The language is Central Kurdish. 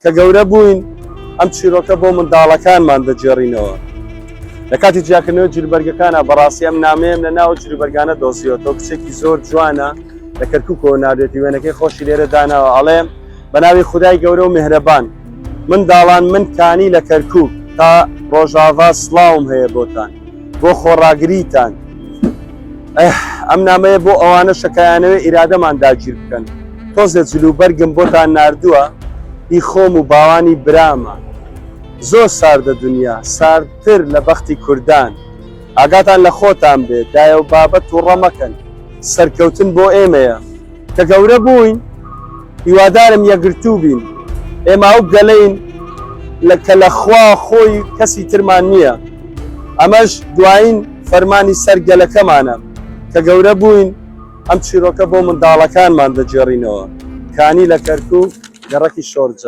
کە گەورە بووین ئەم چیرۆکە بۆ منداڵەکانمان دەگێڕینەوە. لە کاتی جیاکردنەوەی جلوبەرگەکانا بەڕاستی ئەم نامەیەم لە ناو جلوبەرگانە دۆزیوەتەوە کچێکی زۆر جوانە لە کەرکوکەوە ناردێتی وێنەکەی خۆشی لێرە داناوە ئەڵێ بە ناوی خودای گەورە و میهرەبان منداڵان من کانی لە کەرکوک تا ڕۆژاڤا سڵاوم هەیە بۆتان بۆ خۆڕاگریتان ئەم نامەیە بۆ ئەوانەشە کە ئەیانەوێ ئیرادەمان داگیر بکەن. تۆزێ جلوبەرگم بۆتان ناردووە، هی خۆم و باوانی برامە. زۆر ساردە دونیا، ساردتر لە بەختی کوردان. ئاگاتان لە خۆتان بێ، دایە و بابە تووڕە مەکەن. سەرکەوتن بۆ ئێمەیە. کە گەورە بووین، هیوادارم یەکگرتوو بین. ئێمە ئەو گەلەین لە کە لە خوا خۆی کەسی ترمان نییە. ئەمەش دوایین فەرمانی سەر گەلەکەمانە. کە گەورە بووین ئەم چیرۆکە بۆ منداڵەکانمان دەگێڕینەوە. کانی لە کەرکووک، گەڕەکی شۆرجە.